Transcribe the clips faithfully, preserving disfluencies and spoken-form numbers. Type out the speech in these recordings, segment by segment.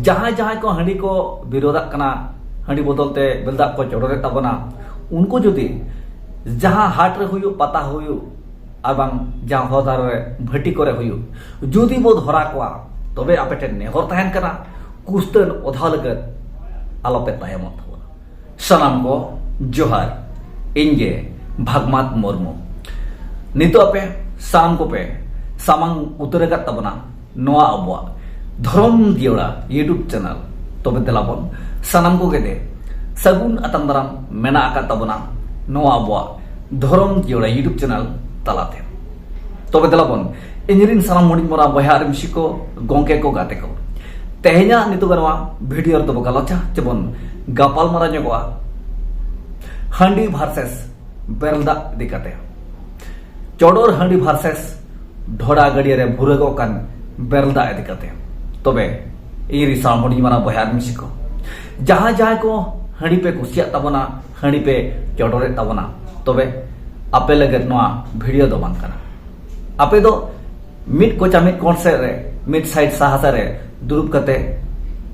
ᱡᱟᱦᱟᱸᱭ ᱡᱟᱦᱟᱸᱭ ᱠᱚ ᱦᱟᱺᱰᱤ ᱠᱚ ᱵᱤᱨᱳᱫᱟᱜ ᱠᱟᱱᱟ, ᱦᱟᱺᱰᱤ ᱵᱚᱫᱚᱞ ᱛᱮ ᱵᱮᱞᱫᱟᱜ ᱠᱚ ᱪᱚᱰᱚᱨᱮᱫ ᱛᱟᱵᱚᱱᱟ, ᱩᱱᱠᱩ ᱡᱩᱫᱤ ᱡᱟᱦᱟᱸ ᱦᱟᱴ ᱨᱮ ᱦᱩᱭᱩᱜ, ᱯᱟᱛᱟ ᱦᱩᱭᱩᱜ, ᱟᱨ ᱵᱟᱝ ᱡᱟᱦᱟᱸ ᱦᱚᱨ ᱫᱷᱟᱨᱮ ᱨᱮ ᱵᱷᱟᱹᱴᱤ ᱠᱚᱨᱮ ᱦᱩᱭᱩᱜ, ᱡᱩᱫᱤ ᱵᱚ ᱫᱷᱚᱨᱟ ᱠᱚᱣᱟ, ᱛᱚᱵᱮ ᱟᱯᱮ ᱴᱷᱮᱱ ᱱᱮᱦᱚᱨ ᱛᱟᱦᱮᱱ ᱠᱟᱱᱟ, ᱠᱩᱥᱛᱟᱹᱱ ᱚᱫᱷᱟ ᱞᱟᱹᱜᱤᱫ ᱟᱞᱚᱯᱮ ᱛᱟᱭᱚᱢᱚᱜ ᱛᱟᱵᱚᱱᱟ᱾ ᱥᱟᱱᱟᱢ ᱠᱚ ᱡᱚᱦᱟᱨ, ᱤᱧ ᱜᱮ ᱵᱷᱟᱜᱽᱢᱟᱛ ᱢᱩᱨᱢᱩ᱾ ᱱᱤᱛᱚᱜ ᱟᱯᱮ ᱥᱟᱱᱟᱢ ᱠᱚᱯᱮ ᱥᱟᱢᱟᱝ ᱩᱛᱟᱹᱨ ᱟᱠᱟᱫ ᱛᱟᱵᱚᱱᱟ ᱱᱚᱣᱟ ᱟᱵᱚᱣᱟᱜ ᱫᱷᱚᱨᱚᱢ ᱡᱤᱭᱟᱹᱲᱟ YouTube channel᱾ ᱛᱚᱵᱮ ᱫᱮᱞᱟ ᱵᱚᱱ ᱥᱟᱱᱟᱢ ᱠᱚᱜᱮ ᱫᱮ ᱥᱟᱹᱜᱩᱱ ᱟᱛᱟᱝ ᱫᱟᱨᱟᱢ ᱢᱮᱱᱟᱜ ᱟᱠᱟᱫ ᱛᱟᱵᱚᱱᱟ ᱱᱚᱣᱟ ᱟᱵᱚᱣᱟᱜ ᱫᱷᱚᱨᱚᱢ ᱡᱤᱭᱟᱹᱲᱟ YouTube channel ᱛᱟᱞᱟᱛᱮ᱾ ᱛᱚᱵᱮ ᱫᱮᱞᱟ ᱵᱚᱱ, ᱤᱧ ᱨᱤᱱ ᱥᱟᱱᱟᱢ ᱦᱩᱰᱤᱧ ᱢᱟᱨᱟᱝ ᱵᱚᱭᱦᱟ ᱟᱨ ᱢᱤᱥᱤ ᱠᱚ, ᱜᱚᱝᱠᱮ ᱠᱚ, ᱜᱟᱛᱮ ᱠᱚ, ᱛᱮᱦᱮᱧᱟᱜ ᱱᱤᱛᱚᱜ ᱱᱚᱣᱟ ᱵᱷᱤᱰᱤᱭᱳ ᱨᱮᱫᱚ ᱵᱚ ᱜᱟᱞᱚᱪᱟ, ᱪᱮᱵᱚᱱ ᱜᱟᱯᱟᱞ ᱢᱟᱨᱟᱣ ᱧᱚᱜᱚᱜᱼᱟ ᱦᱟᱺᱰᱤ ᱵᱷᱟᱨᱥᱮᱥ ᱵᱮᱨᱮᱞ ᱫᱟᱜ ᱤᱫᱤ ᱠᱟᱛᱮ, ᱪᱚᱰᱚᱨ ᱦᱟᱺᱰᱤ ᱵᱷᱟᱨᱥᱮᱥ ᱰᱷᱚᱲᱟ ᱜᱟᱹᱰᱭᱟᱹ ᱨᱮ ᱵᱷᱩᱨᱟᱹᱜᱚᱜ ᱠᱟᱱ ᱵᱮᱨᱮᱞ ᱫᱟᱜ ᱤᱫᱤ ᱠᱟᱛᱮ᱾ ᱛᱚᱵᱮ ᱤᱧ ᱨᱤᱱ ᱥᱟᱱᱟᱢ ᱦᱩᱰᱤᱧ ᱢᱟᱨᱟᱝ ᱵᱚᱭᱦᱟ ᱟᱨ ᱢᱤᱥᱤ ᱠᱚ, ᱡᱟᱦᱟᱸ ᱡᱟᱦᱟᱸᱭ ᱠᱚ ᱦᱟᱺᱰᱤ ᱯᱮ ᱠᱩᱥᱤᱭᱟᱜ ᱛᱟᱵᱚᱱᱟ, ᱦᱟᱺᱰᱤ ᱯᱮ ᱪᱚᱰᱚᱨᱮᱫ ᱛᱟᱵᱚᱱᱟ, ᱛᱚᱵᱮ ᱟᱯᱮ ᱞᱟᱹᱜᱤᱫ ᱱᱚᱣᱟ ᱵᱷᱤᱰᱤᱭᱳ ᱫᱚ ᱵᱟᱝ ᱠᱟᱱᱟ᱾ ᱟᱯᱮ ᱫᱚ ᱢᱤᱫ ᱠᱚᱪᱟ ᱢᱤᱫ ᱠᱚᱬ ᱥᱮᱫ ᱨᱮ, ᱢᱤᱫ ᱥᱟᱭᱤᱰ ᱥᱟᱦᱟ ᱥᱮᱫ ᱨᱮ ᱫᱩᱲᱩᱵ ᱠᱟᱛᱮ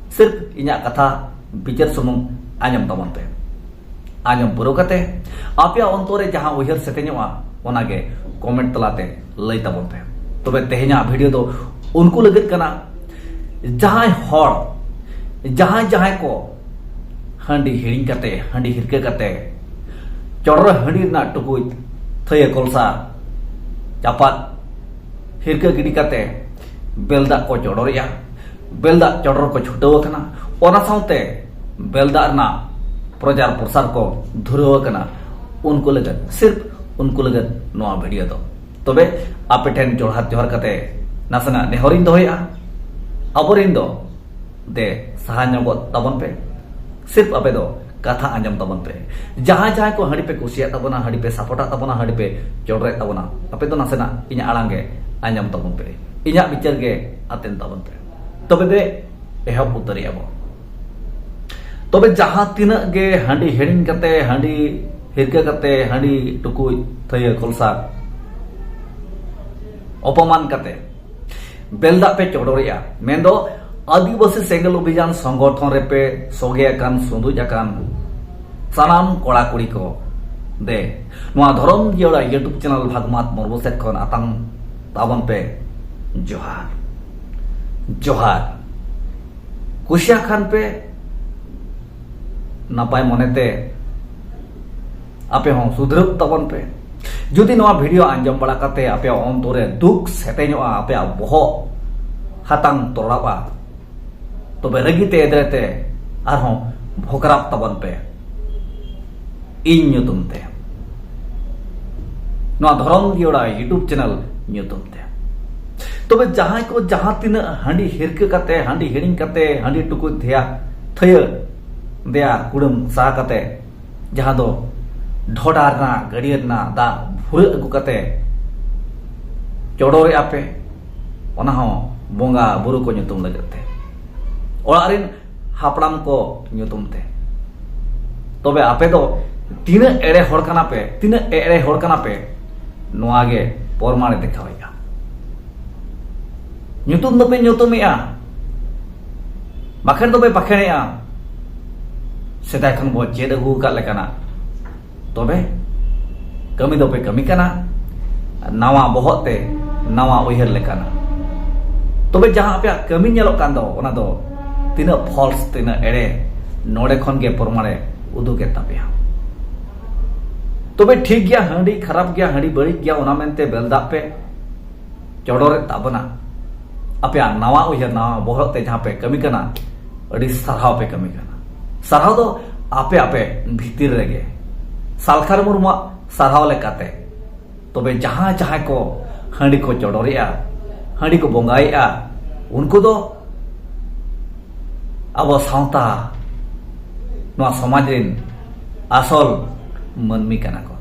ᱥᱤᱨᱯ ᱤᱧᱟᱹᱜ ᱠᱟᱛᱷᱟ ᱵᱤᱪᱟᱹᱨ ᱥᱩᱢᱩᱝ ᱟᱸᱡᱚᱢ ᱛᱟᱵᱚᱱ ᱯᱮ᱾ ᱟᱸᱡᱚᱢ ᱯᱩᱨᱟᱹᱣ ᱠᱟᱛᱮ ᱟᱯᱮᱭᱟᱜ ᱚᱱᱛᱚᱨ ᱨᱮ ᱡᱟᱦᱟᱸ ᱩᱭᱦᱟᱹᱨ ᱥᱮᱴᱮᱧᱚᱜᱼᱟ, ᱚᱱᱟᱜᱮ ᱠᱚᱢᱮᱱᱴ ᱛᱟᱞᱟᱛᱮ ᱞᱟᱹᱭ ᱛᱟᱵᱚᱱ ᱯᱮ᱾ ᱛᱚᱵᱮ ᱛᱮᱦᱮᱧᱟᱜ ᱵᱷᱤᱰᱤᱭᱳ ᱫᱚ ᱩᱱᱠᱩ ᱞᱟᱹᱜᱤᱫ ᱠᱟᱱᱟ, ᱡᱟᱦᱟᱸᱭ ᱦᱚᱲ, ᱡᱟᱦᱟᱸᱭ ᱡᱟᱦᱟᱸᱭ ᱠᱚ ᱦᱟᱺᱰᱤ ᱦᱤᱲᱤᱧ ᱠᱟᱛᱮ, ᱦᱟᱺᱰᱤ ᱦᱤᱨᱠᱟᱹ ᱠᱟᱛᱮ, ᱪᱚᱰᱚᱨ ᱦᱟᱺᱰᱤ ᱨᱮᱱᱟᱜ ᱴᱩᱠᱩᱡ, ᱛᱷᱟᱹᱭᱟᱹ, ᱠᱚᱞᱥᱟ, ᱪᱟᱯᱟᱫ ᱦᱤᱨᱠᱟᱹ ᱜᱤᱰᱤ ᱠᱟᱛᱮ ᱵᱮᱞ ᱫᱟᱜ ᱠᱚ ᱪᱚᱰᱚᱨᱮᱜᱼᱟ, ᱵᱮᱞ ᱫᱟᱜ ᱪᱚᱰᱚᱨ ᱠᱚ ᱪᱷᱩᱴᱟᱹᱣ ᱟᱠᱟᱱᱟ᱾ ᱚᱱᱟ ᱥᱟᱶᱛᱮ ᱵᱮᱞ ᱫᱟᱜ ᱨᱮᱱᱟᱜ ᱯᱨᱚᱪᱟᱨ ᱯᱨᱚᱥᱟᱨ ᱠᱚ ᱫᱷᱩᱨᱟᱹᱣ ᱟᱠᱟᱱᱟ᱾ ᱩᱱᱠᱩ ᱞᱟᱹᱜᱤᱫ, ᱥᱤᱨᱯ ᱩᱱᱠᱩ ᱞᱟᱹᱜᱤᱫ ᱱᱚᱣᱟ ᱵᱷᱤᱰᱤᱭᱳ ᱫᱚ᱾ ᱛᱚᱵᱮ ᱟᱯᱮ ᱴᱷᱮᱱ ᱡᱚᱲᱦᱟᱛ ᱡᱚᱦᱟᱨ ᱠᱟᱛᱮ ᱱᱟᱥᱮᱱᱟᱜ ᱱᱮᱦᱚᱨᱤᱧ ᱫᱚᱦᱚᱭᱮᱜᱼᱟ, ᱟᱵᱚᱨᱮᱱ ᱫᱚ ᱫᱮ ᱥᱟᱦᱟ ᱧᱚᱜᱚᱜ ᱛᱟᱵᱚᱱ ᱯᱮ, ᱥᱤᱨᱯ ᱟᱯᱮ ᱫᱚ ᱠᱟᱛᱷᱟ ᱟᱸᱡᱚᱢ ᱛᱟᱵᱚᱱ ᱯᱮ᱾ ᱡᱟᱦᱟᱸᱭ ᱡᱟᱦᱟᱸᱭ ᱠᱚ ᱦᱟᱺᱰᱤ ᱯᱮ ᱠᱩᱥᱤᱭᱟᱜ ᱛᱟᱵᱚᱱᱟ, ᱦᱟᱺᱰᱤ ᱯᱮ ᱥᱟᱯᱚᱴᱟᱜ ᱛᱟᱵᱚᱱᱟ, ᱦᱟᱺᱰᱤ ᱯᱮ ᱪᱚᱰᱚᱨᱮᱫ ᱛᱟᱵᱚᱱᱟ, ᱟᱯᱮ ᱫᱚ ᱱᱟᱥᱮᱱᱟᱜ ᱤᱧᱟᱹᱜ ᱟᱲᱟᱝ ᱜᱮ ᱟᱸᱡᱚᱢ ᱛᱟᱵᱚᱱ ᱯᱮ, ᱤᱧᱟᱹᱜ ᱵᱤᱪᱟᱹᱨ ᱜᱮ ᱟᱛᱮᱱ ᱛᱟᱵᱚᱱ ᱯᱮ᱾ ᱛᱚᱵᱮ ᱫᱮ ᱮᱦᱚᱵ ᱩᱛᱟᱹᱨᱮᱜᱼᱟ ᱵᱚ᱾ ᱛᱚᱵᱮ ᱡᱟᱦᱟᱸ ᱛᱤᱱᱟᱹᱜ ᱜᱮ ᱦᱟᱺᱰᱤ ᱦᱤᱲᱤᱧ ᱠᱟᱛᱮ, ᱦᱟᱺᱰᱤ ᱦᱤᱨᱠᱟᱹ ᱠᱟᱛᱮ, ᱦᱟᱺᱰᱤ ᱴᱩᱠᱩᱡ, ᱛᱷᱟᱹᱭᱟᱹ, ᱠᱚᱞᱥᱟ ᱚᱯᱚᱢᱟᱱ ᱠᱟᱛᱮ ᱵᱮᱞ ᱫᱟᱜ ᱯᱮ ᱪᱚᱰᱚᱨᱮᱜᱼᱟ, ᱢᱮᱱᱫᱚ ᱟᱹᱫᱤᱵᱟᱹᱥᱤ ᱥᱮᱸᱜᱮᱞ ᱚᱵᱷᱤᱡᱟᱱ ᱥᱚᱝᱜᱚᱴᱷᱚᱱ ᱨᱮᱯᱮ ᱥᱚᱜᱮ ᱟᱠᱟᱱ, ᱥᱩᱸᱫᱩᱡ ᱟᱠᱟᱱ ᱥᱟᱱᱟᱢ ᱠᱚᱲᱟ ᱠᱩᱲᱤ ᱠᱚ, ᱫᱮ ᱱᱚᱣᱟ ᱫᱷᱚᱨᱚᱢ ᱡᱤᱭᱟᱹᱲᱟ YouTube ᱪᱮᱱᱮᱞ ᱵᱷᱟᱜᱽᱢᱟᱛ ᱢᱩᱨᱢᱩ ᱥᱮᱫ ᱠᱷᱚᱱ ᱟᱛᱟᱝ ᱛᱟᱵᱚᱱ ᱯᱮ ᱡᱚᱦᱟᱨ᱾ ᱡᱚᱦᱟᱨ᱾ ᱠᱩᱥᱤᱭᱟᱜ ᱠᱷᱟᱱ ᱯᱮ ᱱᱟᱯᱟᱭ ᱢᱚᱱᱮᱛᱮ ᱟᱯᱮ ᱦᱚᱸ ᱥᱩᱫᱷᱨᱟᱹᱜ ᱛᱟᱵᱚᱱ ᱯᱮ᱾ ᱡᱩᱫᱤ ᱱᱚᱣᱟ ᱵᱷᱤᱰᱤᱭᱳ ᱟᱸᱡᱚᱢ ᱵᱟᱲᱟ ᱠᱟᱛᱮ ᱟᱯᱮᱭᱟᱜ ᱚᱱᱛᱚᱨ ᱨᱮ ᱫᱩᱠ ᱥᱮᱛᱮᱧᱚᱜᱼᱟ, ᱟᱯᱮᱭᱟᱜ ᱵᱚᱦᱚᱜ ᱦᱟᱛᱟᱝ ᱛᱚᱨᱟᱜᱼᱟ, ᱛᱚᱵᱮ ᱨᱟᱹᱜᱤ ᱛᱮ ᱮᱫᱽᱨᱮ ᱛᱮ ᱟᱨᱦᱚᱸ ᱵᱷᱚᱠᱨᱟᱯ ᱛᱟᱵᱚᱱ ᱯᱮ ᱤᱧ ᱧᱩᱛᱩᱢ ᱛᱮ, ᱱᱚᱣᱟ ᱫᱷᱚᱨᱚᱢ ᱡᱤᱭᱟᱹᱲᱟ YouTube ᱪᱮᱱᱮᱞ ᱧᱩᱛᱩᱢ ᱛᱮ᱾ ᱛᱚᱵᱮ ᱡᱟᱦᱟᱸᱭ ᱠᱚ ᱡᱟᱦᱟᱸ ᱛᱤᱱᱟᱹᱜ ᱦᱟᱺᱰᱤ ᱦᱤᱨᱠᱟᱹ ᱠᱟᱛᱮ, ᱦᱟᱺᱰᱤ ᱦᱤᱲᱤᱧ ᱠᱟᱛᱮ, ᱦᱟᱺᱰᱤ ᱴᱩᱠᱩᱡ ᱫᱷᱮᱭᱟ ᱛᱷᱟᱹᱭᱟᱹ ᱫᱮᱭᱟ ᱠᱩᱲᱟᱹᱢ ᱥᱟᱦᱟ ᱠᱟᱛᱮ, ᱡᱟᱦᱟᱸ ᱫᱚ ᱰᱷᱚᱰᱟ ᱨᱮᱱᱟᱜ, ᱜᱟᱹᱰᱭᱟᱹ ᱨᱮᱱᱟᱜ ᱫᱟᱜ ᱵᱷᱩᱨᱟᱹᱜ ᱟᱹᱜᱩ ᱠᱟᱛᱮ ᱪᱚᱰᱚᱨᱮᱜᱼᱟ ᱯᱮ, ᱚᱱᱟ ᱦᱚᱸ ᱵᱚᱸᱜᱟ ᱵᱩᱨᱩ ᱠᱚ ᱧᱩᱛᱩᱢ ᱞᱟᱹᱜᱤᱫ ᱛᱮ, ᱚᱲᱟᱜ ᱨᱮᱱ ᱦᱟᱯᱲᱟᱢ ᱠᱚ ᱧᱩᱛᱩᱢ ᱛᱮ᱾ ᱛᱚᱵᱮ ᱟᱯᱮ ᱫᱚ ᱛᱤᱱᱟᱹᱜ ᱮᱲᱮ ᱦᱚᱲ ᱠᱟᱱᱟ ᱯᱮ, ᱛᱤᱱᱟᱹᱜ ᱮᱲᱮ ᱦᱚᱲ ᱠᱟᱱᱟ ᱯᱮ, ᱱᱚᱣᱟ ᱜᱮ ᱯᱨᱚᱢᱟᱬᱮ ᱫᱮᱠᱷᱟᱣᱮᱫᱼᱟ᱾ ᱧᱩᱛᱩᱢ ᱫᱚᱯᱮ ᱧᱩᱛᱩᱢᱮᱜᱼᱟ, ᱵᱟᱠᱷᱮᱲ ᱫᱚᱯᱮ ᱵᱟᱠᱷᱮᱲᱮᱜᱼᱟ, ᱥᱮᱫᱟᱭ ᱠᱷᱚᱱ ᱵᱚ ᱪᱮᱫ ᱟᱹᱜᱩ ᱟᱠᱟᱫ ᱞᱮᱠᱟᱱᱟᱜ᱾ ᱛᱚᱵᱮ ᱠᱟᱹᱢᱤ ᱫᱚᱯᱮ ᱠᱟᱹᱢᱤ ᱠᱟᱱᱟ ᱱᱟᱣᱟ ᱵᱚᱦᱚᱜ ᱛᱮ, ᱱᱟᱣᱟ ᱩᱭᱦᱟᱹᱨ ᱞᱮᱠᱟᱱᱟᱜ᱾ ᱛᱚᱵᱮ ᱡᱟᱦᱟᱸ ᱟᱯᱮᱭᱟᱜ ᱠᱟᱹᱢᱤ ᱧᱮᱞᱚᱜ ᱠᱟᱱ ᱫᱚ, ᱚᱱᱟ ᱫᱚ ᱛᱤᱱᱟᱹᱜ ᱯᱷᱚᱞᱥ, ᱛᱤᱱᱟᱹᱜ ᱮᱲᱮ, ᱱᱚᱰᱮ ᱠᱷᱚᱱ ᱜᱮ ᱯᱨᱚᱢᱟᱬᱮ ᱩᱫᱩᱜᱮᱫ ᱛᱟᱯᱮᱭᱟ᱾ ᱛᱚᱵᱮ ᱴᱷᱤᱠ ᱜᱮᱭᱟ, ᱦᱟᱺᱰᱤ ᱠᱷᱟᱨᱟᱯ ᱜᱮᱭᱟ, ᱦᱟᱺᱰᱤ ᱵᱟᱹᱲᱤᱡ ᱜᱮᱭᱟ, ᱚᱱᱟ ᱢᱮᱱᱛᱮ ᱵᱮᱞᱫᱟᱜ ᱯᱮ ᱪᱚᱰᱚᱨᱮᱫ ᱛᱟᱵᱚᱱᱟ᱾ ᱟᱯᱮᱭᱟᱜ ᱱᱟᱣᱟ ᱩᱭᱦᱟᱹᱨ, ᱱᱟᱣᱟ ᱵᱚᱦᱚᱜ ᱛᱮ ᱡᱟᱦᱟᱸ ᱯᱮ ᱠᱟᱹᱢᱤ ᱠᱟᱱᱟ, ᱟᱹᱰᱤ ᱥᱟᱨᱦᱟᱣ ᱯᱮ ᱠᱟᱹᱢᱤ ᱠᱟᱱᱟ᱾ ᱥᱟᱨᱦᱟᱣ ᱫᱚ ᱟᱯᱮ ᱟᱯᱮ ᱵᱷᱤᱛᱤᱨ ᱨᱮᱜᱮ᱾ ᱥᱟᱞᱠᱷᱟᱱ ᱢᱩᱨᱢᱩᱣᱟᱜ ᱥᱟᱨᱦᱟᱣ ᱞᱮᱠᱟᱛᱮ, ᱛᱚᱵᱮ ᱡᱟᱦᱟᱸ ᱡᱟᱦᱟᱸᱭ ᱠᱚ ᱦᱟᱺᱰᱤ ᱠᱚ ᱪᱚᱰᱚᱨᱮᱜᱼᱟ, ᱦᱟᱺᱰᱤ ᱠᱚ ᱵᱚᱸᱜᱟᱭᱮᱜᱼᱟ, ᱩᱱᱠᱩ ᱫᱚ ᱟᱵᱚ ᱥᱟᱶᱛᱟ, ᱱᱚᱣᱟ ᱥᱚᱢᱟᱡᱽ ᱨᱮᱱ ᱟᱥᱚᱞ ᱢᱟᱹᱱᱢᱤ ᱠᱟᱱᱟ ᱠᱚ᱾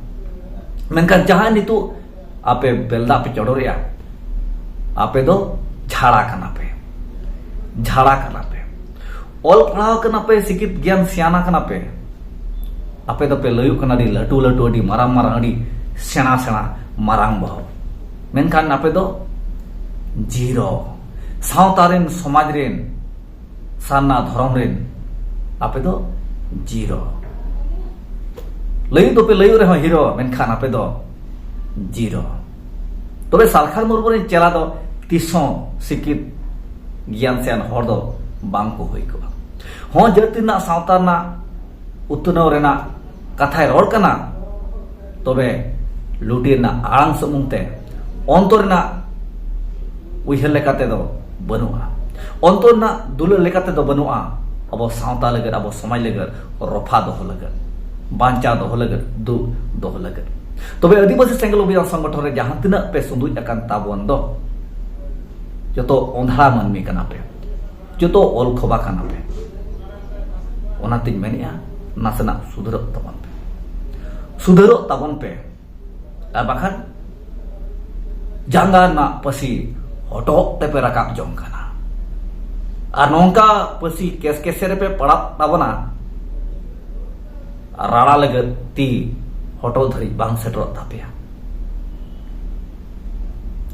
ᱢᱮᱱᱠᱷᱟᱱ ᱡᱟᱦᱟᱸᱭ ᱱᱤᱛᱚᱜ ᱟᱯᱮ ᱵᱮᱞᱫᱟᱜ ᱯᱮ ᱪᱚᱰᱚᱨᱮᱜᱼᱟ, ᱟᱯᱮ ᱫᱚ ᱡᱷᱟᱲᱟ ᱠᱟᱱᱟ ᱯᱮ, ᱡᱷᱟᱲᱟ ᱠᱟᱱᱟ ᱯᱮ᱾ ᱚᱞ ᱯᱟᱲᱦᱟᱣ ᱠᱟᱱᱟ ᱯᱮ, ᱥᱤᱠᱷᱤᱛ ᱜᱮᱭᱟᱱ ᱥᱮᱭᱟᱱᱟ ᱠᱟᱱᱟ ᱯᱮ, ᱟᱯᱮ ᱫᱚᱯᱮ ᱞᱟᱹᱭᱚᱜ ᱠᱟᱱᱟ ᱟᱹᱰᱤ ᱞᱟᱹᱴᱩ ᱞᱟᱹᱴᱩ, ᱟᱹᱰᱤ ᱢᱟᱨᱟᱝ ᱢᱟᱨᱟᱝ, ᱟᱹᱰᱤ ᱥᱮᱬᱟ ᱥᱮᱬᱟ ᱢᱟᱨᱟᱝ ᱵᱚᱦᱚᱜ, ᱢᱮᱱᱠᱷᱟᱱ ᱟᱯᱮ ᱫᱚ ᱡᱤᱨᱳ᱾ ᱥᱟᱶᱛᱟ ᱨᱮᱱ, ᱥᱚᱢᱟᱡᱽ ᱨᱮᱱ ᱥᱟᱨᱱᱟ ᱫᱷᱚᱨᱚᱢ ᱨᱮᱱ ᱟᱯᱮ ᱫᱚ ᱡᱤᱨᱳ᱾ ᱞᱟᱹᱭᱩᱜ ᱫᱚᱯᱮ ᱞᱟᱹᱭᱩᱜ ᱨᱮᱦᱚᱸ ᱦᱤᱨᱳ, ᱢᱮᱱᱠᱷᱟᱱ ᱟᱯᱮ ᱫᱚ ᱡᱤᱨᱳ᱾ ᱛᱚᱵᱮ ᱥᱟᱞᱠᱷᱟᱱ ᱢᱩᱨᱢᱩ ᱨᱮᱱ ᱪᱮᱞᱟ ᱫᱚ ᱛᱤᱥ ᱦᱚᱸ ᱥᱤᱠᱠᱷᱤᱛ ᱜᱮᱭᱟᱱ ᱥᱮᱭᱟᱱ ᱦᱚᱲ ᱫᱚ ᱵᱟᱝ ᱠᱚ ᱦᱩᱭ ᱠᱚᱜᱼᱟ᱾ ᱦᱚᱸ, ᱡᱟᱹᱛᱤ ᱨᱮᱱᱟᱜ, ᱥᱟᱶᱛᱟ ᱨᱮᱱᱟᱜ ᱩᱛᱱᱟᱹᱣ ᱨᱮᱱᱟᱜ ᱠᱟᱛᱷᱟᱭ ᱨᱚᱲ ᱠᱟᱱᱟ, ᱛᱚᱵᱮ ᱞᱩᱴᱤ ᱨᱮᱱᱟᱜ ᱟᱲᱟᱝ ᱥᱩᱢᱩᱝ ᱛᱮ ᱚᱱᱛᱚᱨ ᱨᱮᱱᱟᱜ ᱩᱭᱦᱟᱹᱨ ᱞᱮᱠᱟᱛᱮ ᱫᱚ ᱵᱟᱹᱱᱩᱜᱼᱟ᱾ ᱚᱱᱛᱚᱨ ᱨᱮᱱᱟᱜ ᱫᱩᱞᱟᱹᱲ ᱞᱮᱠᱟᱛᱮ ᱫᱚ ᱵᱟᱹᱱᱩᱜᱼᱟ ᱟᱵᱚ ᱥᱟᱶᱛᱟ ᱞᱟᱹᱜᱤᱫ, ᱟᱵᱚ ᱥᱚᱢᱟᱡᱽ ᱞᱟᱹᱜᱤᱫ, ᱨᱚᱯᱷᱟ ᱫᱚᱦᱚ ᱞᱟᱹᱜᱤᱫ, ᱵᱟᱧᱪᱟᱣ ᱫᱚᱦᱚ ᱞᱟᱹᱜᱤᱫ, ᱫᱩᱜ ᱫᱚᱦᱚ ᱞᱟᱹᱜᱤᱫ᱾ ᱛᱚᱵᱮ ᱟᱹᱫᱤᱵᱟᱹᱥᱤ ᱥᱮᱸᱜᱮᱞ ᱚᱵᱷᱤᱭᱟᱱ ᱥᱚᱝᱜᱚᱴᱷᱚᱱ ᱨᱮ ᱡᱟᱦᱟᱸ ᱛᱤᱱᱟᱹᱜ ᱯᱮ ᱥᱩᱸᱫᱩᱡ ᱟᱠᱟᱱ ᱛᱟᱵᱚᱱ ᱫᱚ, ᱡᱚᱛᱚ ᱚᱸᱫᱷᱟ ᱢᱟᱹᱱᱢᱤ ᱠᱟᱱᱟ ᱯᱮ, ᱡᱚᱛᱚ ᱚᱞ ᱠᱷᱚᱵᱟ ᱠᱟᱱᱟ ᱯᱮ᱾ ᱚᱱᱟᱛᱤᱧ ᱢᱮᱱᱮᱫᱼᱟ, ᱱᱟᱥᱮᱱᱟᱜ ᱥᱩᱫᱷᱟᱹᱨᱚᱜ ᱛᱟᱵᱚᱱ ᱯᱮ, ᱥᱩᱫᱷᱟᱹᱨᱚᱜ ᱛᱟᱵᱚᱱ ᱯᱮ᱾ ᱟᱨ ᱵᱟᱠᱷᱟᱱ ᱡᱟᱸᱜᱟ ᱨᱮᱱᱟᱜ ᱯᱟᱹᱥᱤ ᱦᱚᱴᱚᱜ ᱛᱮᱯᱮ ᱨᱟᱠᱟᱵ ᱡᱚᱝ ᱠᱟᱱᱟ᱾ ᱟᱨ ᱱᱚᱝᱠᱟ ᱯᱟᱹᱥᱤ ᱠᱮᱥᱠᱮᱥᱮ ᱨᱮᱯᱮ ᱯᱟᱲᱟᱜ ᱛᱟᱵᱚᱱᱟ, ᱨᱟᱲᱟ ᱞᱟᱹᱜᱤᱫ ᱛᱤ ᱦᱚᱴᱚᱜ ᱫᱷᱟᱹᱨᱤᱡ ᱵᱟᱝ ᱥᱮᱴᱮᱨᱚᱜ ᱛᱟᱯᱮᱭᱟ᱾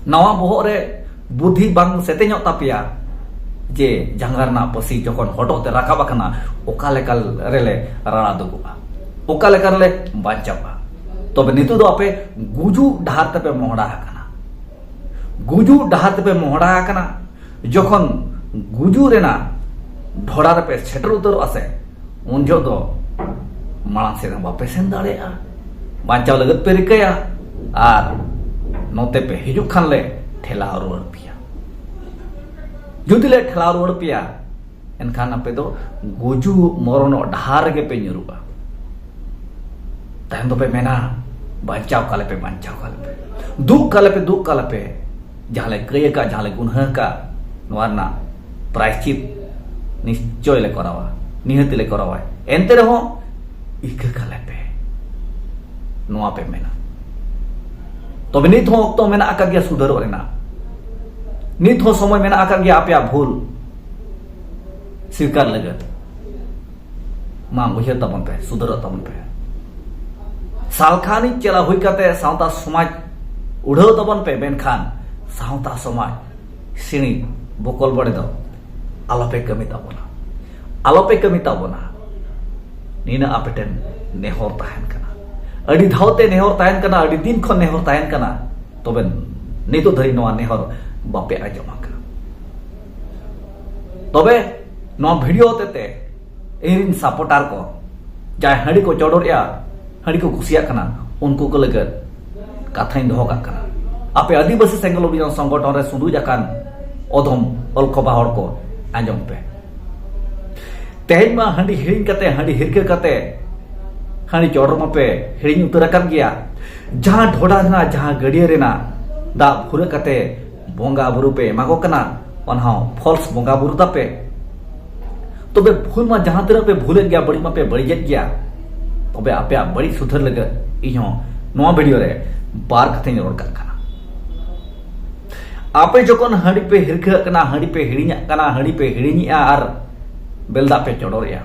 ᱱᱟᱣᱟ ᱵᱚᱦᱚᱜ ᱨᱮ ᱵᱩᱫᱷᱤ ᱵᱟᱝ ᱥᱮᱛᱮᱧᱚᱜ ᱛᱟᱯᱮᱭᱟ ᱡᱮ ᱡᱟᱸᱜᱟ ᱨᱮᱱᱟᱜ ᱯᱟᱹᱥᱤ ᱡᱚᱠᱷᱚᱱ ᱦᱚᱴᱚᱜ ᱛᱮ ᱨᱟᱠᱟᱵ ᱟᱠᱟᱱᱟ, ᱚᱠᱟ ᱞᱮᱠᱟ ᱨᱮᱞᱮ ᱨᱟᱲᱟ ᱫᱩᱜᱩᱜᱼᱟ, ᱚᱠᱟ ᱞᱮᱠᱟ ᱨᱮᱞᱮ ᱵᱟᱧᱪᱟᱣᱟ᱾ ᱛᱚᱵᱮ ᱱᱤᱛᱚᱜ ᱫᱚ ᱟᱯᱮ ᱜᱩᱡᱩᱜ ᱰᱟᱦᱟᱨ ᱛᱮᱯᱮ ᱢᱚᱦᱰᱟ ᱟᱠᱟᱱᱟ, ᱜᱩᱡᱩᱜ ᱰᱟᱦᱟᱨ ᱛᱮᱯᱮ ᱢᱚᱦᱰᱟ ᱟᱠᱟᱱᱟ᱾ ᱡᱚᱠᱷᱚᱱ ᱜᱩᱡᱩᱜ ᱨᱮᱱᱟᱜ ᱰᱷᱚᱲᱟ ᱨᱮᱯᱮ ᱥᱮᱴᱮᱨ ᱩᱛᱟᱹᱨᱚᱜᱼᱟ ᱥᱮ, ᱩᱱ ᱡᱚᱦᱚᱜ ᱫᱚ ᱢᱟᱲᱟᱝ ᱥᱮᱫ ᱦᱚᱸ ᱵᱟᱯᱮ ᱥᱮᱱ ᱫᱟᱲᱮᱭᱟᱜᱼᱟ᱾ ᱵᱟᱧᱪᱟᱣ ᱞᱟᱹᱜᱤᱫ ᱯᱮ ᱨᱤᱠᱟᱹᱭᱟ, ᱟᱨ ᱱᱚᱛᱮ ᱯᱮ ᱦᱤᱡᱩᱜ ᱠᱷᱟᱱ ᱞᱮ ᱴᱷᱮᱞᱟᱣ ᱨᱩᱣᱟᱹᱲ ᱯᱮᱭᱟ᱾ ᱡᱩᱫᱤ ᱞᱮ ᱴᱷᱮᱞᱟᱣ ᱨᱩᱣᱟᱹᱲ ᱯᱮᱭᱟ, ᱮᱱᱠᱷᱟᱱ ᱟᱯᱮ ᱫᱚ ᱜᱩᱡᱩᱜ ᱢᱚᱨᱚᱱᱚᱜ ᱰᱟᱦᱟᱨ ᱨᱮᱜᱮ ᱯᱮ ᱧᱩᱨᱩᱜᱼᱟ᱾ ᱛᱟᱭᱚᱢ ᱫᱚᱯᱮ ᱢᱮᱱᱟ, "ᱵᱟᱧᱪᱟᱣ ᱠᱟᱞᱮᱯᱮ, ᱵᱟᱧᱪᱟᱣ ᱠᱟᱞᱮᱯᱮ, ᱫᱩᱜ ᱠᱟᱞᱮᱯᱮ, ᱫᱩᱜ ᱠᱟᱞᱮᱯᱮ, ᱡᱟᱦᱟᱸ ᱞᱮ ᱠᱟᱹᱭ ᱟᱠᱟᱫ, ᱡᱟᱦᱟᱸ ᱞᱮ ᱜᱩᱱᱦᱟᱹ ᱟᱠᱟᱫ, ᱱᱚᱣᱟ ᱨᱮᱱᱟᱜ ᱯᱨᱟᱭᱥᱪᱤᱛ ᱱᱤᱥᱪᱚᱭ ᱞᱮ ᱠᱚᱨᱟᱣᱟ, ᱱᱤᱦᱟᱹᱛ ᱞᱮ ᱠᱚᱨᱟᱣᱟ, ᱮᱱᱛᱮ ᱨᱮᱦᱚᱸ ᱤᱠᱟᱹ ᱠᱟᱞᱮᱯᱮ", ᱱᱚᱣᱟ ᱯᱮ ᱢᱮᱱᱟ᱾ ᱛᱚᱵᱮ ᱱᱤᱛ ᱦᱚᱸ ᱚᱠᱛᱚ ᱢᱮᱱᱟᱜ ᱟᱠᱟᱫ ᱜᱮᱭᱟ ᱥᱩᱫᱷᱟᱹᱨᱚᱜ ᱨᱮᱱᱟᱜ, ᱱᱤᱛ ᱦᱚᱸ ᱥᱚᱢᱚᱭ ᱢᱮᱱᱟᱜ ᱟᱠᱟᱫ ᱜᱮᱭᱟ ᱟᱯᱮᱭᱟᱜ ᱵᱷᱩᱞ ᱥᱤᱠᱟᱨ ᱞᱟᱹᱜᱤᱫ᱾ ᱢᱟ ᱩᱭᱦᱟᱹᱨ ᱛᱟᱵᱚᱱ ᱯᱮ, ᱥᱩᱫᱷᱟᱹᱨᱚᱜ ᱛᱟᱵᱚᱱ ᱯᱮ᱾ ᱥᱟᱞᱠᱷᱟᱱᱤᱡ ᱪᱮᱞᱟ ᱦᱩᱭ ᱠᱟᱛᱮ ᱥᱟᱶᱛᱟ ᱥᱚᱢᱟᱡᱽ ᱩᱰᱷᱟᱹᱣ ᱛᱟᱵᱚᱱ ᱯᱮ, ᱢᱮᱱᱠᱷᱟᱱ ᱥᱟᱶᱛᱟ ᱥᱚᱢᱟᱡᱽ ᱥᱤᱬᱤᱡ ᱵᱚᱠᱚᱞ ᱵᱟᱲᱮ ᱫᱚ ᱟᱞᱚᱯᱮ ᱠᱟᱹᱢᱤ ᱛᱟᱵᱚᱱᱟ, ᱟᱞᱚᱯᱮ ᱠᱟᱹᱢᱤ ᱛᱟᱵᱚᱱᱟ᱾ ᱱᱤᱱᱟᱹᱜ ᱟᱯᱮ ᱴᱷᱮᱱ ᱱᱮᱦᱚᱨ ᱛᱟᱦᱮᱱ ᱠᱟᱱᱟ, ᱟᱹᱰᱤ ᱫᱷᱟᱣ ᱛᱮ ᱱᱮᱦᱚᱨ ᱛᱟᱦᱮᱱ ᱠᱟᱱᱟ, ᱟᱹᱰᱤ ᱫᱤᱱ ᱠᱷᱚᱱ ᱱᱮᱦᱚᱨ ᱛᱟᱦᱮᱱ ᱠᱟᱱᱟ᱾ ᱛᱚᱵᱮ ᱱᱤᱛᱚᱜ ᱫᱷᱟᱹᱨᱤᱡ ᱱᱚᱣᱟ ᱱᱮᱦᱚᱨ ᱵᱟᱯᱮ ᱟᱸᱡᱚᱢ ᱟᱠᱟᱫᱟ᱾ ᱛᱚᱵᱮ ᱱᱚᱣᱟ ᱵᱷᱤᱰᱤᱭᱳ ᱦᱚᱛᱮᱛᱮ ᱤᱧᱨᱮᱱ ᱥᱟᱯᱳᱨᱴᱟᱨ ᱠᱚ, ᱡᱟᱦᱟᱸᱭ ᱦᱟᱺᱰᱤ ᱠᱚ ᱪᱚᱰᱚᱨᱮᱜᱼᱟ, ᱦᱟᱺᱰᱤ ᱠᱚ ᱠᱩᱥᱤᱭᱟᱜ ᱠᱟᱱᱟ, ᱩᱱᱠᱩ ᱠᱚ ᱞᱟᱹᱜᱤᱫ ᱠᱟᱛᱷᱟᱧ ᱫᱚᱦᱚ ᱠᱟᱜ ᱠᱟᱱᱟ᱾ ᱟᱯᱮ ᱟᱹᱫᱤᱵᱟᱹᱥᱤ ᱥᱮᱸᱜᱮᱞ ᱚᱵᱷᱤᱡᱟᱱ ᱥᱚᱝᱜᱚᱴᱷᱚᱱ ᱨᱮ ᱥᱩᱫᱩᱡ ᱟᱠᱟᱱ ᱚᱫᱚᱢ ᱚᱞᱠᱷᱚᱵᱟ ᱦᱚᱲ ᱠᱚ, ᱟᱸᱡᱚᱢ ᱯᱮ᱾ ᱛᱮᱦᱮᱧ ᱢᱟ ᱦᱟᱺᱰᱤ ᱦᱤᱲᱤᱧ ᱠᱟᱛᱮ, ᱦᱟᱺᱰᱤ ᱦᱤᱨᱠᱟᱹ ᱠᱟᱛᱮ, ᱦᱟᱺᱰᱤ ᱪᱚᱰᱚᱨ ᱢᱟᱯᱮ ᱦᱤᱲᱤᱧ ᱩᱛᱟᱹᱨ ᱟᱠᱟᱫ ᱜᱮᱭᱟ᱾ ᱡᱟᱦᱟᱸ ᱰᱷᱚᱰᱟ ᱨᱮᱱᱟᱜ, ᱡᱟᱦᱟᱸ ᱜᱟᱹᱰᱭᱟᱹ ᱨᱮᱱᱟᱜ ᱫᱟᱜ ᱯᱷᱩᱨᱟᱹ ᱠᱟᱛᱮ ᱵᱚᱸᱜᱟ ᱵᱩᱨᱩ ᱯᱮ ᱮᱢᱟ ᱠᱚ ᱠᱟᱱᱟ, ᱚᱱᱟ ᱦᱚᱸ ᱯᱷᱚᱞᱥ ᱵᱚᱸᱜᱟ ᱵᱩᱨᱩ ᱛᱟᱯᱮ᱾ ᱛᱚᱵᱮ ᱵᱷᱩᱞ ᱢᱟ ᱡᱟᱦᱟᱸ ᱛᱤᱱᱟᱹᱜ ᱯᱮ ᱵᱷᱩᱞᱮᱫ ᱜᱮᱭᱟ, ᱵᱟᱹᱲᱤᱡ ᱢᱟᱯᱮ ᱵᱟᱹᱲᱤᱡᱮᱫ ᱜᱮᱭᱟ, ᱛᱚᱵᱮ ᱟᱯᱮᱭᱟᱜ ᱵᱟᱹᱲᱤᱡ ᱥᱩᱫᱷᱟᱹᱨ ᱞᱟᱹᱜᱤᱫ ᱤᱧ ᱦᱚᱸ ᱱᱚᱣᱟ ᱵᱷᱤᱰᱤᱭᱳ ᱨᱮ ᱵᱟᱨ ᱠᱟᱛᱷᱟᱧ ᱨᱚᱲ ᱠᱟᱜ ᱠᱟᱱᱟ᱾ ᱟᱯᱮ ᱡᱚᱠᱷᱚᱱ ᱦᱟᱺᱰᱤ ᱯᱮ ᱦᱤᱨᱠᱟᱹᱜ ᱠᱟᱱᱟ, ᱦᱟᱺᱰᱤ ᱯᱮ ᱦᱤᱲᱤᱧᱟᱜ ᱠᱟᱱᱟ, ᱦᱟᱺᱰᱤ ᱯᱮ ᱦᱤᱲᱤᱧᱮᱜᱼᱟ ᱟᱨ ᱵᱮᱞᱫᱟᱜ ᱯᱮ ᱪᱚᱰᱚᱨᱮᱜᱼᱟ,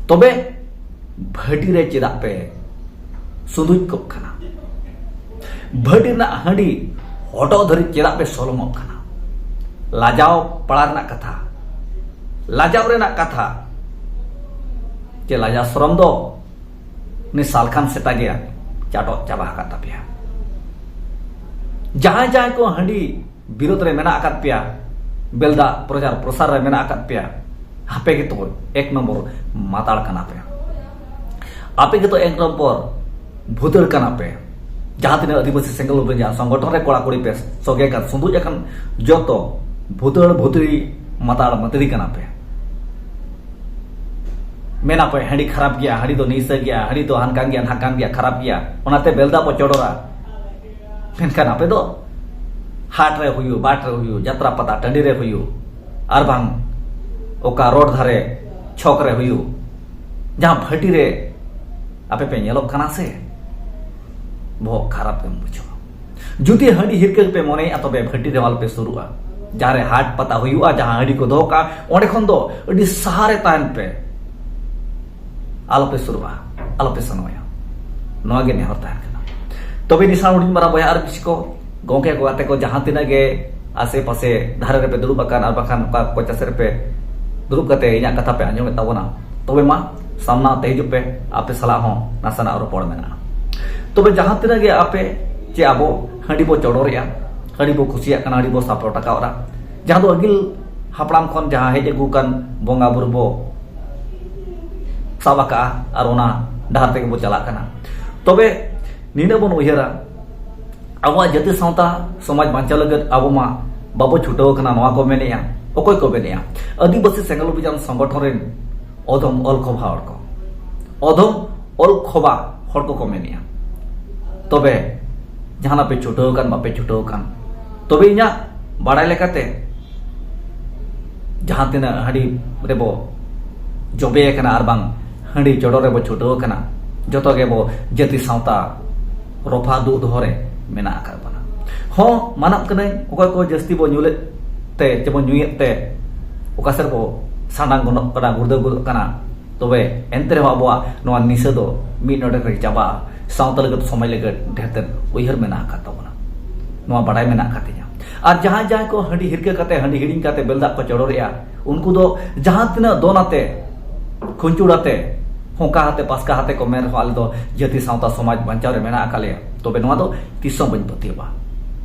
ᱛᱚᱵᱮ ᱵᱷᱟᱹᱴᱤ ᱨᱮ ᱪᱮᱫᱟᱜ ᱯᱮ ᱥᱩᱸᱫᱩᱡ ᱠᱚᱜ ᱠᱟᱱᱟ? ᱵᱷᱟᱹᱴᱤ ᱨᱮᱱᱟᱜ ᱦᱟᱺᱰᱤ ᱦᱚᱴᱚᱜ ᱫᱷᱟᱹᱨᱤᱡ ᱪᱮᱫᱟᱜ ᱯᱮ ᱥᱚᱞᱚᱝᱚᱜ ᱠᱟᱱᱟ? ᱞᱟᱡᱟᱣ ᱯᱟᱲᱟ ᱨᱮᱱᱟᱜ ᱠᱟᱛᱷᱟ, ᱞᱟᱡᱟᱣ ᱨᱮᱱᱟᱜ ᱠᱟᱛᱷᱟ᱾ ᱪᱮ ᱞᱟᱡᱟ ᱥᱚᱨᱚᱢ ᱫᱚ ᱩᱱᱤ ᱥᱟᱞᱠᱷᱟᱱ ᱥᱮᱛᱟ ᱜᱮ ᱪᱟᱴᱚᱜ ᱪᱟᱵᱟ ᱟᱠᱟᱫ ᱛᱟᱯᱮᱭᱟ? ᱡᱟᱦᱟᱸᱭ ᱡᱟᱦᱟᱸᱭ ᱠᱚ ᱦᱟᱺᱰᱤ ᱵᱤᱨᱳᱫᱷ ᱨᱮ ᱢᱮᱱᱟᱜ ᱟᱠᱟᱫ ᱯᱮᱭᱟ, ᱵᱮᱞᱫᱟ ᱯᱨᱚᱪᱟᱨ ᱯᱨᱚᱥᱟᱨ ᱨᱮ ᱢᱮᱱᱟᱜ ᱟᱠᱟᱫ ᱯᱮᱭᱟ, ᱟᱯᱮ ᱜᱮᱛᱚ ᱮᱠ ᱱᱚᱢᱵᱚᱨ ᱢᱟᱛᱟᱲ ᱠᱟᱱᱟ ᱯᱮ, ᱟᱯᱮ ᱜᱮᱛᱚ ᱮᱠ ᱱᱚᱢᱵᱚᱨ ᱵᱷᱩᱛᱟᱹᱲ ᱠᱟᱱᱟ ᱯᱮ᱾ ᱡᱟᱦᱟᱸ ᱛᱤᱱᱟᱹᱜ ᱟᱹᱫᱤᱵᱟᱹᱥᱤ ᱥᱮᱸᱜᱮᱞ ᱚᱵᱷᱤᱡᱟᱱ ᱥᱚᱝᱜᱚᱴᱷᱚᱱ ᱨᱮ ᱠᱚᱲᱟ ᱠᱩᱲᱤ ᱯᱮ ᱥᱚᱜᱮ ᱠᱟᱱ, ᱥᱩᱸᱫᱩᱡ ᱟᱠᱟᱱ, ᱡᱚᱛᱚ ᱵᱷᱩᱛᱟᱹᱲ ᱵᱷᱩᱛᱲᱤ ᱢᱟᱛᱟᱲ ᱢᱟᱹᱛᱲᱤ ᱠᱟᱱᱟ ᱯᱮ᱾ ᱢᱮᱱᱟ ᱯᱮ ᱦᱟᱺᱰᱤ ᱠᱷᱟᱨᱟᱯ ᱜᱮᱭᱟ, ᱦᱟᱺᱰᱤ ᱫᱚ ᱱᱤᱥᱟᱹ ᱜᱮᱭᱟ, ᱦᱟᱺᱰᱤ ᱫᱚ ᱦᱟᱱᱠᱟᱱ ᱜᱮᱭᱟ, ᱱᱷᱟᱠᱟᱱ ᱜᱮᱭᱟ, ᱠᱷᱟᱨᱟᱯ ᱜᱮᱭᱟ, ᱚᱱᱟᱛᱮ ᱵᱮᱞᱫᱟ ᱵᱚ ᱪᱚᱰᱚᱨᱟ᱾ ᱢᱮᱱᱠᱷᱟᱱ ᱟᱯᱮ ᱫᱚ ᱦᱟᱴ ᱨᱮ ᱦᱩᱭᱩᱜ, ᱵᱟᱴ ᱨᱮ ᱦᱩᱭᱩᱜ, ᱡᱟᱛᱨᱟ ᱯᱟᱛᱟ ᱴᱟᱺᱰᱤ ᱨᱮ ᱦᱩᱭᱩᱜ, ᱟᱨ ᱵᱟᱝ ᱚᱠᱟ ᱨᱳᱰ ᱫᱷᱟᱨᱮ ᱪᱷᱚᱠ ᱨᱮ ᱦᱩᱭᱩᱜ, ᱡᱟᱦᱟᱸ ᱵᱷᱟᱹᱴᱤ ᱨᱮ ᱟᱯᱮ ᱯᱮ ᱧᱮᱞᱚᱜ ᱠᱟᱱᱟ ᱥᱮ, ᱵᱚᱦᱚᱜ ᱠᱷᱟᱨᱟᱯ ᱜᱮᱢ ᱵᱩᱡᱷᱟᱹᱣᱟ᱾ ᱡᱩᱫᱤ ᱦᱟᱺᱰᱤ ᱦᱤᱨᱠᱟᱹ ᱯᱮ ᱢᱚᱱᱮᱭᱮᱫᱼᱟ, ᱛᱚᱵᱮ ᱵᱷᱟᱹᱴᱤ ᱨᱮ ᱟᱞᱚᱯᱮ ᱥᱩᱨᱩᱜᱼᱟ᱾ ᱡᱟᱦᱟᱸ ᱨᱮ ᱦᱟᱴ ᱯᱟᱛᱟ ᱦᱩᱭᱩᱜᱼᱟ, ᱡᱟᱦᱟᱸ ᱦᱟᱺᱰᱤ ᱠᱚ ᱫᱚᱦᱚ ᱠᱟᱜᱼᱟ, ᱚᱸᱰᱮ ᱠᱷᱚᱱ ᱫᱚ ᱟᱹᱰᱤ ᱥᱟᱦᱟ ᱨᱮ ᱛᱟᱦᱮᱱ ᱯᱮ᱾ ᱟᱞᱚᱯᱮ ᱥᱩᱨᱩᱜᱼᱟ, ᱟᱞᱚᱯᱮ ᱥᱮᱱᱚᱜᱼᱟ᱾ ᱱᱚᱣᱟ ᱜᱮ ᱱᱮᱦᱚᱨ ᱛᱟᱦᱮᱱ ᱠᱟᱱᱟ᱾ ᱛᱚᱵᱮ ᱱᱤᱥᱟᱱ ᱦᱩᱰᱤᱧ ᱢᱟᱨᱟᱝ ᱵᱚᱭᱦᱟ ᱟᱨ ᱵᱤᱥᱤ ᱠᱚ, ᱜᱚᱢᱠᱮ ᱠᱚ, ᱜᱟᱛᱮ ᱠᱚ, ᱡᱟᱦᱟᱸ ᱛᱤᱱᱟᱹᱜ ᱜᱮ ᱟᱥᱮ ᱯᱟᱥᱮ ᱫᱷᱟᱨᱮ ᱨᱮᱯᱮ ᱫᱩᱲᱩᱵ ᱟᱠᱟᱱ ᱟᱨ ᱵᱟᱠᱷᱟᱱ ᱚᱠᱟ ᱠᱚᱪᱟ ᱥᱮᱫ ᱨᱮᱯᱮ ᱫᱩᱲᱩᱵ ᱠᱟᱛᱮ ᱤᱧᱟᱹᱜ ᱠᱟᱛᱷᱟ ᱯᱮ ᱟᱸᱡᱚᱢᱮᱫ ᱛᱟᱵᱚᱱᱟ, ᱛᱚᱵᱮ ᱢᱟ ᱥᱟᱢᱱᱟ ᱛᱮ ᱦᱤᱡᱩᱜ ᱯᱮ, ᱟᱯᱮ ᱥᱟᱞᱟᱜ ᱦᱚᱸ ᱱᱟᱥᱮᱱᱟᱜ ᱨᱚᱯᱚᱲ ᱢᱮᱱᱟᱜᱼᱟ᱾ ᱛᱚᱵᱮ ᱡᱟᱦᱟᱸ ᱛᱤᱱᱟᱹᱜ ᱜᱮ ᱟᱯᱮ ᱪᱮ ᱟᱵᱚ ᱦᱟᱺᱰᱤ ᱵᱚ ᱪᱚᱰᱚᱨᱮᱜᱼᱟ, ᱦᱟᱺᱰᱤ ᱵᱚ ᱠᱩᱥᱤᱭᱟᱜ ᱠᱟᱱᱟ, ᱦᱟᱺᱰᱤ ᱵᱚ ᱥᱟᱵ ᱨᱟᱠᱟᱵ ᱮᱫᱟ, ᱡᱟᱦᱟᱸ ᱫᱚ ᱟᱹᱜᱤᱞ ᱦᱟᱯᱲᱟᱢ ᱠᱷᱚᱱ ᱡᱟᱦᱟᱸ ᱦᱮᱡ ᱟᱹᱜᱩ ᱟᱠᱟᱱ ᱵᱚᱸᱜᱟ ᱵᱩᱨᱩ ᱵᱚ ᱥᱟᱵ ᱟᱠᱟᱜᱼᱟ ᱟᱨ ᱚᱱᱟ ᱰᱟᱦᱟᱨ ᱛᱮᱜᱮ ᱵᱚ ᱪᱟᱞᱟᱜ ᱠᱟᱱᱟ᱾ ᱛᱚᱵᱮ ᱱᱤᱱᱟᱹᱜ ᱵᱚᱱ ᱩᱭᱦᱟᱹᱨᱟ, ᱟᱵᱚᱣᱟᱜ ᱡᱟᱹᱛᱤ ᱥᱟᱶᱛᱟ ᱥᱚᱢᱟᱡᱽ ᱵᱟᱧᱪᱟᱣ ᱞᱟᱹᱜᱤᱫ ᱟᱵᱚ ᱢᱟ ᱵᱟᱵᱚ ᱪᱷᱩᱴᱟᱹᱣ ᱟᱠᱟᱱᱟ, ᱱᱚᱣᱟ ᱠᱚ ᱢᱮᱱᱮᱜᱼᱟ᱾ ᱚᱠᱚᱭ ᱠᱚ ᱢᱮᱱᱮᱜᱼᱟ? ᱟᱹᱫᱤᱵᱟᱹᱥᱤ ᱥᱮᱸᱜᱮᱞ ᱚᱵᱷᱤᱡᱟᱱ ᱥᱚᱝᱜᱚᱴᱷᱚᱱ ᱨᱮᱱ ᱚᱫᱚᱢ ᱚᱞ ᱠᱷᱚᱵᱟ ᱦᱚᱲ ᱠᱚ, ᱚᱫᱚᱢ ᱚᱞ ᱠᱷᱚᱵᱟ ᱦᱚᱲ ᱠᱚᱠᱚ ᱢᱮᱱᱮᱜᱼᱟ᱾ ᱛᱚᱵᱮ ᱡᱟᱦᱟᱱᱟᱜ ᱯᱮ ᱪᱷᱩᱴᱟᱹᱣ ᱟᱠᱟᱱ, ᱵᱟᱯᱮ ᱪᱷᱩᱴᱟᱹᱣ ᱟᱠᱟᱱ, ᱛᱚᱵᱮ ᱤᱧᱟᱹᱜ ᱵᱟᱲᱟᱭ ᱞᱮᱠᱟᱛᱮ ᱡᱟᱦᱟᱸ ᱛᱤᱱᱟᱹᱜ ᱦᱟᱺᱰᱤ ᱨᱮᱵᱚ ᱡᱚᱵᱮ ᱟᱠᱟᱱᱟ ᱟᱨ ᱵᱟᱝ ᱦᱟᱺᱰᱤ ᱪᱚᱰᱚᱨ ᱨᱮᱵᱚ ᱪᱷᱩᱴᱟᱹᱣ ᱟᱠᱟᱱᱟ, ᱡᱚᱛᱚ ᱜᱮᱵᱚ ᱡᱟᱹᱛᱤ ᱥᱟᱶᱛᱟ ᱨᱚᱯᱷᱟ ᱫᱩᱜ ᱫᱚᱦᱚ ᱨᱮ ᱢᱮᱱᱟᱜ ᱟᱠᱟᱫ ᱵᱚᱱᱟ᱾ ᱦᱚᱸ, ᱢᱟᱱᱟᱜ ᱠᱟᱹᱱᱟᱹᱧ, ᱚᱠᱚᱭ ᱠᱚ ᱡᱟᱹᱥᱛᱤ ᱵᱚ ᱧᱩ ᱞᱮᱫ ᱛᱮ, ᱪᱮᱵᱚ ᱧᱩᱭᱮᱫ ᱛᱮ ᱚᱠᱟ ᱥᱮᱫ ᱵᱚ ᱥᱟᱸᱰᱟᱝ ᱜᱚᱱᱚᱜ ᱠᱟᱱᱟ, ᱜᱩᱲᱫᱟᱹ ᱜᱚᱫᱚᱜ ᱠᱟᱱᱟ, ᱛᱚᱵᱮ ᱮᱱᱛᱮ ᱨᱮᱦᱚᱸ ᱟᱵᱚᱣᱟᱜ ᱱᱚᱣᱟ ᱱᱤᱥᱟᱹ ᱫᱚ ᱢᱤᱫ ᱱᱚᱰᱮᱠ ᱨᱮᱜᱮ ᱪᱟᱵᱟᱜᱼᱟ᱾ ᱥᱟᱶᱛᱟ ᱞᱟᱹᱜᱤᱫ, ᱥᱚᱢᱟᱡᱽ ᱞᱟᱹᱜᱤᱫ ᱰᱷᱮᱨ ᱛᱮᱫ ᱩᱭᱦᱟᱹᱨ ᱢᱮᱱᱟᱜ ᱟᱠᱟᱫ ᱛᱟᱵᱚᱱᱟ, ᱱᱚᱣᱟ ᱵᱟᱰᱟᱭ ᱢᱮᱱᱟᱜ ᱟᱠᱟᱫ ᱛᱤᱧᱟ᱾ ᱟᱨ ᱡᱟᱦᱟᱸᱭ ᱡᱟᱦᱟᱸᱭ ᱠᱚ ᱦᱟᱺᱰᱤ ᱦᱤᱨᱠᱟᱹ ᱠᱟᱛᱮ, ᱦᱟᱺᱰᱤ ᱦᱤᱲᱤᱧ ᱠᱟᱛᱮ ᱵᱮᱞᱫᱟᱜ ᱠᱚ ᱪᱚᱰᱚᱨᱮᱜᱼᱟ, ᱩᱱᱠᱩ ᱫᱚ ᱡᱟᱦᱟᱸ ᱛᱤᱱᱟᱹᱜ ᱫᱚᱱ ᱟᱛᱮ, ᱠᱷᱩᱧᱪᱩᱲ ᱟᱛᱮ, ᱦᱚᱸᱠᱟ ᱟᱛᱮ, ᱯᱟᱥᱠᱟ ᱟᱛᱮ ᱠᱚ ᱢᱮᱱ ᱨᱮᱦᱚᱸ, ᱟᱞᱮ ᱫᱚ ᱡᱟᱹᱛᱤ ᱥᱟᱶᱛᱟ ᱥᱚᱢᱟᱡᱽ ᱵᱟᱧᱪᱟᱣ ᱨᱮ ᱢᱮᱱᱟᱜ ᱟᱠᱟᱫ ᱞᱮᱭᱟ, ᱛᱚᱵᱮ ᱱᱚᱣᱟ ᱫᱚ ᱛᱤᱥ ᱦᱚᱸ ᱵᱟᱹᱧ ᱯᱟᱹᱛᱭᱟᱹᱣᱟ᱾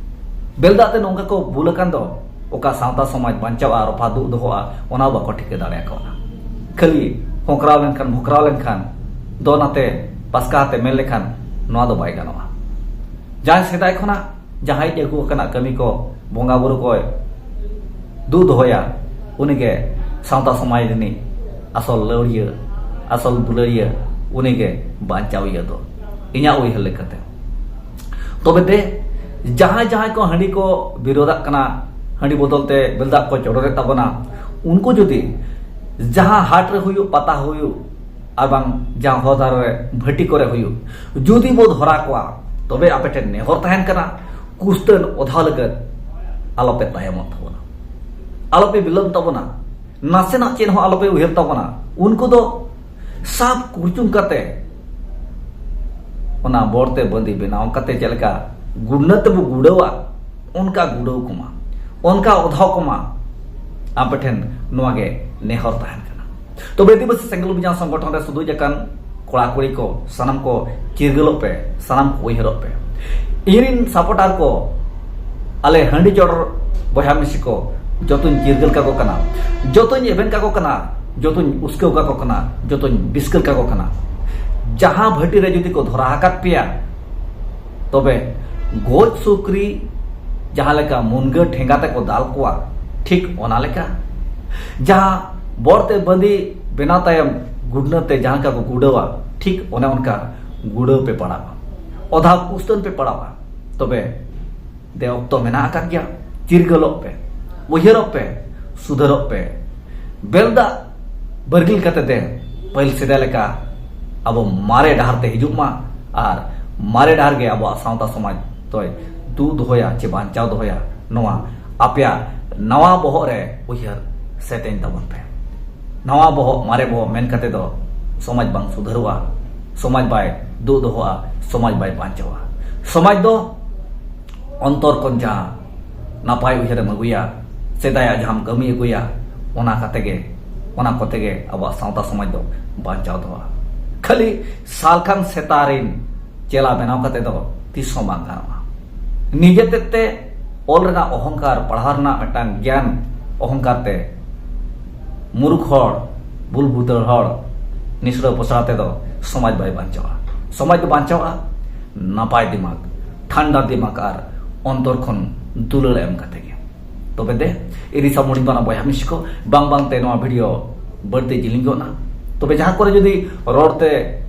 ᱵᱮᱞᱫᱟᱜ ᱛᱮ ᱱᱚᱝᱠᱟ ᱠᱚ ᱵᱩᱞ ᱟᱠᱟᱱ ᱫᱚ, ᱚᱠᱟ ᱥᱟᱶᱛᱟ ᱥᱚᱢᱟᱡᱽ ᱵᱟᱧᱪᱟᱣᱜᱼᱟ, ᱨᱚᱯᱷᱟ ᱫᱩᱜ ᱫᱚᱦᱚᱜᱼᱟ, ᱚᱱᱟ ᱵᱟᱠᱚ ᱴᱷᱤᱠᱟᱹ ᱫᱟᱲᱮᱭᱟᱜ ᱠᱟᱱᱟ᱾ ᱠᱷᱟᱹᱞᱤ ᱦᱚᱸᱠᱨᱟᱣ ᱞᱮᱱᱠᱷᱟᱱ, ᱵᱷᱚᱠᱨᱟᱣ ᱞᱮᱱᱠᱷᱟᱱ, ᱫᱚᱱ ᱟᱛᱮ, ᱯᱟᱥᱠᱟ ᱟᱛᱮ ᱢᱮᱱ ᱞᱮᱠᱷᱟᱱ, ᱱᱚᱣᱟ ᱫᱚ ᱵᱟᱭ ᱜᱟᱱᱚᱜᱼᱟ᱾ ᱡᱟᱦᱟᱸᱭ ᱥᱮᱫᱟᱭ ᱠᱷᱚᱱᱟᱜ ᱡᱟᱦᱟᱸᱭ ᱟᱹᱜᱩ ᱟᱠᱟᱱᱟᱜ ᱠᱟᱹᱢᱤ ᱠᱚ ᱵᱚᱸᱜᱟ ᱵᱩᱨᱩ ᱠᱚᱭ ᱫᱩᱜ ᱫᱚᱦᱚᱭᱟ, ᱩᱱᱤᱜᱮ ᱥᱟᱶᱛᱟ ᱥᱚᱢᱟᱡᱽ ᱨᱤᱱᱤᱡ ᱟᱥᱚᱞ ᱞᱟᱹᱣᱲᱤᱭᱟᱹ, ᱟᱥᱚᱞ ᱫᱩᱞᱟᱹᱲᱤᱭᱟᱹ, ᱩᱱᱤᱜᱮ ᱵᱟᱧᱪᱟᱣᱤᱭᱟᱹ ᱫᱚ, ᱤᱧᱟᱹᱜ ᱩᱭᱦᱟᱹᱨ ᱞᱮᱠᱟᱛᱮ᱾ ᱛᱚᱵᱮ ᱛᱮ ᱡᱟᱦᱟᱸᱭ ᱡᱟᱦᱟᱸᱭ ᱠᱚ ᱦᱟᱺᱰᱤ ᱠᱚ ᱵᱤᱨᱳᱫᱟᱜ ᱠᱟᱱᱟ, ᱦᱟᱺᱰᱤ ᱵᱚᱫᱚᱞ ᱛᱮ ᱵᱮᱞᱫᱟᱜ ᱠᱚ ᱪᱚᱰᱚᱨᱮᱫ ᱛᱟᱵᱚᱱᱟ, ᱩᱱᱠᱩ ᱡᱩᱫᱤ ᱡᱟᱦᱟᱸ ᱦᱟᱴ ᱨᱮ ᱦᱩᱭᱩᱜ, ᱯᱟᱛᱟ ᱦᱩᱭᱩᱜ, ᱟᱨ ᱵᱟᱝ ᱡᱟᱦᱟᱸ ᱦᱚᱨ ᱫᱷᱟᱨᱮ ᱨᱮ ᱵᱷᱟᱹᱴᱤ ᱠᱚᱨᱮ ᱦᱩᱭᱩᱜ, ᱡᱩᱫᱤ ᱵᱚ ᱫᱷᱚᱨᱟ ᱠᱚᱣᱟ, ᱛᱚᱵᱮ ᱟᱯᱮ ᱴᱷᱮᱱ ᱱᱮᱦᱚᱨ ᱛᱟᱦᱮᱱ ᱠᱟᱱᱟ, ᱠᱩᱥᱛᱟᱹᱱ ᱚᱫᱷᱟ ᱞᱟᱹᱜᱤᱫ ᱟᱞᱚᱯᱮ ᱛᱟᱭᱚᱢᱚᱜ ᱛᱟᱵᱚᱱᱟ, ᱟᱞᱚᱯᱮ ᱵᱤᱞᱚᱢ ᱛᱟᱵᱚᱱᱟ, ᱱᱟᱥᱮᱱᱟᱜ ᱪᱮᱫ ᱦᱚᱸ ᱟᱞᱚᱯᱮ ᱩᱭᱦᱟᱹᱨ ᱛᱟᱵᱚᱱᱟ᱾ ᱩᱱᱠᱩ ᱫᱚ ᱥᱟᱵ ᱠᱩᱨᱪᱩᱢ ᱠᱟᱛᱮ, ᱚᱱᱟ ᱵᱚᱲ ᱛᱮ ᱵᱟᱸᱫᱤ ᱵᱮᱱᱟᱣ ᱠᱟᱛᱮ ᱪᱮᱫ ᱞᱮᱠᱟ ᱜᱩᱰᱱᱟᱹ ᱛᱮᱵᱚ ᱜᱩᱰᱟᱹᱣᱟ, ᱚᱱᱠᱟ ᱜᱩᱰᱟᱹᱣ ᱠᱚᱢᱟ᱾ ᱚᱱᱠᱟ ᱚᱫᱷᱟᱣ ᱠᱚᱢᱟ ᱟᱯᱮ ᱴᱷᱮᱱ ᱱᱚᱣᱟ ᱜᱮ ᱱᱮᱦᱚᱨ ᱛᱟᱦᱮᱱ ᱠᱟᱱᱟ᱾ ᱛᱚᱵᱮ ᱟᱹᱫᱤᱵᱟᱹᱥᱤ ᱥᱮᱸᱜᱮᱞ ᱚᱵᱷᱤᱡᱟᱱ ᱥᱚᱝᱜᱚᱴᱷᱚᱱ ᱨᱮ ᱥᱩᱫᱩᱡ ᱟᱠᱟᱱ ᱠᱚᱲᱟ ᱠᱩᱲᱤ ᱠᱚ ᱥᱟᱱᱟᱢ ᱠᱚ ᱪᱤᱨᱜᱟᱹᱞᱚᱜ ᱯᱮ, ᱥᱟᱱᱟᱢ ᱠᱚ ᱩᱭᱦᱟᱹᱨᱚᱜ ᱯᱮ᱾ ᱤᱧᱨᱮᱱ supporter ᱠᱚ, ᱟᱞᱮ ᱦᱟᱺᱰᱤ ᱪᱚᱰᱚᱨ ᱵᱚᱭᱦᱟ ᱢᱤᱥᱤ ᱠᱚ, ᱡᱚᱛᱚᱧ ᱪᱤᱨᱜᱟᱹᱞ ᱠᱟᱠᱚ ᱠᱟᱱᱟ, ᱡᱚᱛᱚᱧ ᱮᱵᱷᱮᱱ ᱠᱟᱠᱚ ᱠᱟᱱᱟ, ᱡᱚᱛᱚᱧ ᱩᱥᱠᱟᱹᱣ ᱠᱟᱠᱚ ᱠᱟᱱᱟ, ᱡᱚᱛᱚᱧ ᱵᱤᱥᱠᱟᱹᱞ ᱠᱟᱠᱚ ᱠᱟᱱᱟ᱾ ᱡᱟᱦᱟᱸ ᱵᱷᱟᱹᱴᱤ ᱨᱮ ᱡᱩᱫᱤ ᱠᱚ ᱫᱷᱚᱨᱟ ᱟᱠᱟᱫ ᱯᱮᱭᱟ, ᱛᱚᱵᱮ ᱜᱚᱡ ᱥᱩᱠᱨᱤ ᱡᱟᱦᱟᱸ ᱞᱮᱠᱟ ᱢᱩᱱᱜᱟᱹ ᱴᱷᱮᱸᱜᱟ ᱛᱮᱠᱚ ᱫᱟᱞ ᱠᱚᱣᱟ, ᱴᱷᱤᱠ ᱚᱱᱟ ᱞᱮᱠᱟ᱾ ᱡᱟᱦᱟᱸ ᱵᱚᱨ ᱛᱮ ᱵᱟᱸᱫᱤ ᱵᱮᱱᱟᱣ ᱛᱟᱭᱚᱢ ᱜᱩᱰᱱᱟᱹ ᱛᱮ ᱡᱟᱦᱟᱸ ᱞᱮᱠᱟ ᱠᱚ ᱜᱩᱰᱟᱹᱣᱟ, ᱴᱷᱤᱠ ᱚᱱᱮ ᱚᱱᱠᱟ ᱜᱩᱰᱟᱹᱣ ᱯᱮ ᱯᱟᱲᱟᱜᱼᱟ, ᱚᱫᱷᱟ ᱩᱥᱛᱟᱹᱱ ᱯᱮ ᱯᱟᱲᱟᱜᱼᱟ᱾ ᱛᱚᱵᱮ ᱫᱮ ᱚᱠᱛᱚ ᱢᱮᱱᱟᱜ ᱟᱠᱟᱫ ᱜᱮᱭᱟ, ᱪᱤᱨᱜᱟᱹᱞᱚᱜ ᱯᱮ, ᱩᱭᱦᱟᱹᱨᱚᱜ ᱯᱮ, ᱥᱩᱫᱷᱟᱹᱨᱚᱜ ᱯᱮ᱾ ᱵᱮᱞ ᱫᱟᱜ ᱵᱟᱹᱨᱜᱤᱞ ᱠᱟᱛᱮ ᱫᱮ ᱯᱟᱹᱦᱤᱞ ᱥᱮᱫᱟᱭ ᱞᱮᱠᱟ ᱟᱵᱚ ᱢᱟᱨᱮ ᱰᱟᱦᱟᱨ ᱛᱮ ᱦᱤᱡᱩᱜ ᱢᱟ, ᱟᱨ ᱢᱟᱨᱮ ᱰᱟᱦᱟᱨ ᱜᱮ ᱟᱵᱚᱣᱟᱜ ᱥᱟᱶᱛᱟ ᱥᱚᱢᱟᱡᱽ ᱫᱚᱭ ᱫᱩᱜ ᱫᱚᱦᱚᱭᱟ ᱪᱮ ᱵᱟᱧᱪᱟᱣ ᱫᱚᱦᱚᱭᱟ, ᱱᱚᱣᱟ ᱟᱯᱮᱭᱟᱜ ᱱᱟᱣᱟ ᱵᱚᱦᱚᱜ ᱨᱮ ᱩᱭᱦᱟᱹᱨ ᱥᱮᱛᱮᱧ ᱛᱟᱵᱚᱱ ᱯᱮ᱾ ᱱᱟᱣᱟ ᱵᱚᱦᱚᱜ, ᱢᱟᱨᱮ ᱵᱚᱦᱚᱜ ᱢᱮᱱ ᱠᱟᱛᱮ ᱫᱚ ᱥᱚᱢᱟᱡᱽ ᱵᱟᱝ ᱥᱩᱫᱷᱟᱹᱨᱚᱜᱼᱟ, ᱥᱚᱢᱟᱡᱽ ᱵᱟᱭ ᱫᱩᱜ ᱫᱚᱦᱚᱜᱼᱟ, ᱥᱚᱢᱟᱡᱽ ᱵᱟᱭ ᱵᱟᱧᱪᱟᱣᱟ᱾ ᱥᱚᱢᱟᱡᱽ ᱫᱚ ᱚᱱᱛᱚᱨ ᱠᱷᱚᱱ ᱡᱟᱦᱟᱸ ᱱᱟᱯᱟᱭ ᱩᱭᱦᱟᱹᱨᱮᱢ ᱟᱹᱜᱩᱭᱟ, ᱥᱮᱫᱟᱭᱟᱜ ᱡᱟᱦᱟᱸᱢ ᱠᱟᱹᱢᱤ ᱟᱹᱜᱩᱭᱟ, ᱚᱱᱟ ᱠᱟᱛᱮ ᱜᱮ, ᱚᱱᱟ ᱠᱚᱛᱮ ᱜᱮ ᱟᱵᱚᱣᱟᱜ ᱥᱟᱶᱛᱟ ᱥᱚᱢᱟᱡᱽ ᱫᱚ ᱵᱟᱧᱪᱟᱣ ᱫᱚᱦᱚᱜᱼᱟ᱾ ᱠᱷᱟᱹᱞᱤ ᱥᱟᱞᱠᱷᱟᱱ ᱥᱮᱛᱟ ᱨᱮᱱ ᱪᱮᱞᱟ ᱵᱮᱱᱟᱣ ᱠᱟᱛᱮ ᱫᱚ ᱛᱤᱥ ᱦᱚᱸ ᱵᱟᱝ ᱜᱟᱱᱚᱜᱼᱟ᱾ ᱱᱤᱡᱮ ᱛᱮᱫ ᱛᱮ ᱚᱞ ᱨᱮᱱᱟᱜ ᱚᱦᱚᱝᱠᱟᱨ, ᱯᱟᱲᱦᱟᱣ ᱨᱮᱱᱟᱜ ᱢᱤᱫᱴᱟᱝ ᱜᱮᱭᱟᱱ ᱚᱦᱚᱝᱠᱟᱨ ᱛᱮ ᱢᱩᱨᱩᱠᱷ ᱦᱚᱲ, ᱵᱩᱞ ᱵᱷᱩᱛᱟᱹᱲ ᱦᱚᱲ, ᱱᱤᱥᱲᱟᱹ ᱯᱚᱥᱲᱟ ᱛᱮᱫᱚ ᱥᱚᱢᱟᱡᱽ ᱵᱟᱭ ᱵᱟᱧᱪᱟᱣᱟ᱾ ᱥᱚᱢᱟᱡᱽ ᱫᱚ ᱵᱟᱧᱪᱟᱣᱟ ᱱᱟᱯᱟᱭ ᱫᱤᱢᱟᱜᱽ, ᱴᱷᱟᱱᱰᱟ ᱫᱤᱢᱟᱜᱽ ᱟᱨ ᱚᱱᱛᱚᱨ ᱠᱷᱚᱱ ᱫᱩᱞᱟᱹᱲ ᱮᱢ ᱠᱟᱛᱮ ᱜᱮ᱾ ᱛᱚᱵᱮ ᱫᱮ, ᱤᱨᱤᱥᱟ ᱢᱩᱲᱤ ᱵᱟᱱᱟ ᱵᱚᱭᱦᱟ ᱢᱤᱥᱤ ᱠᱚ, ᱵᱟᱝ ᱵᱟᱝ ᱛᱮ ᱱᱚᱣᱟ ᱵᱷᱤᱰᱤᱭᱳ ᱵᱟᱹᱲᱛᱤ ᱡᱤᱞᱤᱧ ᱜᱚᱫ ᱱᱟ᱾ ᱛᱚᱵᱮ ᱡᱟᱦᱟᱸ ᱠᱚᱨᱮ ᱡᱩᱫᱤ ᱨᱚᱲ ᱛᱮ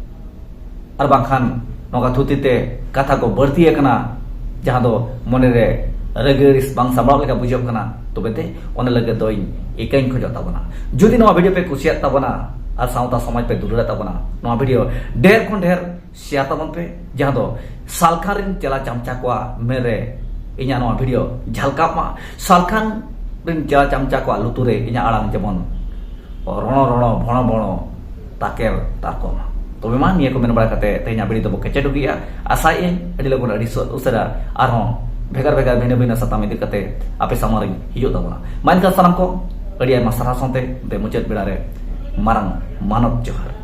ᱟᱨ ᱵᱟᱝᱠᱷᱟᱱ ᱱᱚᱝᱠᱟ ᱛᱷᱩᱛᱤ ᱛᱮ ᱠᱟᱛᱷᱟ ᱠᱚ ᱵᱟᱹᱲᱛᱤ ᱟᱠᱟᱱᱟ, ᱡᱟᱦᱟᱸ ᱫᱚ ᱢᱚᱱᱮ ᱨᱮ ᱨᱟᱹᱜᱤ ᱟᱹᱲᱤᱥ ᱵᱟᱝ ᱥᱟᱢᱵᱲᱟᱣ ᱞᱮᱠᱟ ᱵᱩᱡᱷᱟᱹᱜ ᱠᱟᱱᱟ, ᱛᱚᱵᱮ ᱫᱮ ᱚᱱᱟ ᱞᱟᱹᱜᱤᱫ ᱫᱚ ᱤᱧ ᱤᱠᱟᱹᱧ ᱠᱷᱚᱡᱚᱜ ᱛᱟᱵᱚᱱᱟ᱾ ᱡᱩᱫᱤ ᱱᱚᱣᱟ ᱵᱷᱤᱰᱤᱭᱳ ᱯᱮ ᱠᱩᱥᱤᱭᱟᱜ ᱛᱟᱵᱚᱱᱟ ᱟᱨ ᱥᱟᱶᱛᱟ ᱥᱚᱢᱟᱡᱽ ᱯᱮ ᱫᱩᱞᱟᱹᱲᱟᱜ ᱛᱟᱵᱚᱱᱟ, ᱱᱚᱣᱟ ᱵᱷᱤᱰᱤᱭᱳ ᱰᱷᱮᱨ ᱠᱷᱚᱱ ᱰᱷᱮᱨ ᱥᱮᱭᱟᱨ ᱛᱟᱵᱚᱱ ᱯᱮ, ᱡᱟᱦᱟᱸ ᱫᱚ ᱥᱟᱞᱠᱷᱟᱱ ᱨᱮᱱ ᱪᱮᱞᱟ ᱪᱟᱢᱪᱟ ᱠᱚᱣᱟᱜ ᱢᱮᱫ ᱨᱮ ᱤᱧᱟᱹᱜ ᱱᱚᱣᱟ ᱵᱷᱤᱰᱤᱭᱳ ᱡᱷᱟᱞᱠᱟᱜ ᱢᱟ, ᱥᱟᱞᱠᱷᱟᱱ ᱨᱮᱱ ᱪᱮᱞᱟ ᱪᱟᱢᱪᱟ ᱠᱚᱣᱟᱜ ᱞᱩᱛᱩᱨ ᱨᱮ ᱤᱧᱟᱹᱜ ᱟᱲᱟᱝ ᱡᱮᱢᱚᱱ ᱨᱚᱲᱚ ᱨᱚᱲᱚ, ᱵᱷᱚᱲᱚ ᱵᱷᱚᱲᱚ, ᱛᱟᱠᱮᱨ ᱛᱟᱨᱠᱚ ᱢᱟ᱾ ᱛᱚᱵᱮ ᱢᱟ, ᱱᱤᱭᱟᱹ ᱠᱚ ᱢᱮᱱ ᱵᱟᱲᱟ ᱠᱟᱛᱮ ᱛᱮᱦᱮᱧᱟᱜ ᱵᱷᱤᱰᱤᱭᱳ ᱫᱚᱵᱚ ᱠᱮᱪᱮᱫ ᱩᱜᱤᱭᱟ᱾ ᱟᱥᱟᱭᱮᱫ ᱟᱹᱧ ᱟᱹᱰᱤ ᱞᱚᱜᱚᱱ, ᱟᱹᱰᱤ ᱩᱥᱟᱹᱨᱟ ᱟᱨᱦᱚᱸ ᱵᱷᱮᱜᱟᱨ ᱵᱷᱮᱜᱟᱨ ᱵᱷᱤᱱᱟᱹ ᱵᱷᱤᱱᱟᱹ ᱥᱟᱛᱟᱢ ᱤᱫᱤ ᱠᱟᱛᱮ ᱟᱯᱮ ᱥᱟᱢᱟᱝ ᱨᱤᱧ ᱦᱤᱡᱩᱜ ᱛᱟᱵᱚᱱᱟ᱾ ᱢᱟ ᱮᱱᱠᱷᱟᱱ ᱥᱟᱱᱟᱢ ᱠᱚ ᱟᱹᱰᱤ ᱟᱭᱢᱟ ᱥᱟᱨᱦᱟᱣ ᱥᱟᱶᱛᱮ ᱫᱮ ᱢᱩᱪᱟᱹᱫ ᱵᱮᱲᱟ ᱨᱮ ᱢᱟᱨᱟᱝ ᱢᱟᱱᱚᱛ ᱡᱚᱦᱟᱨ᱾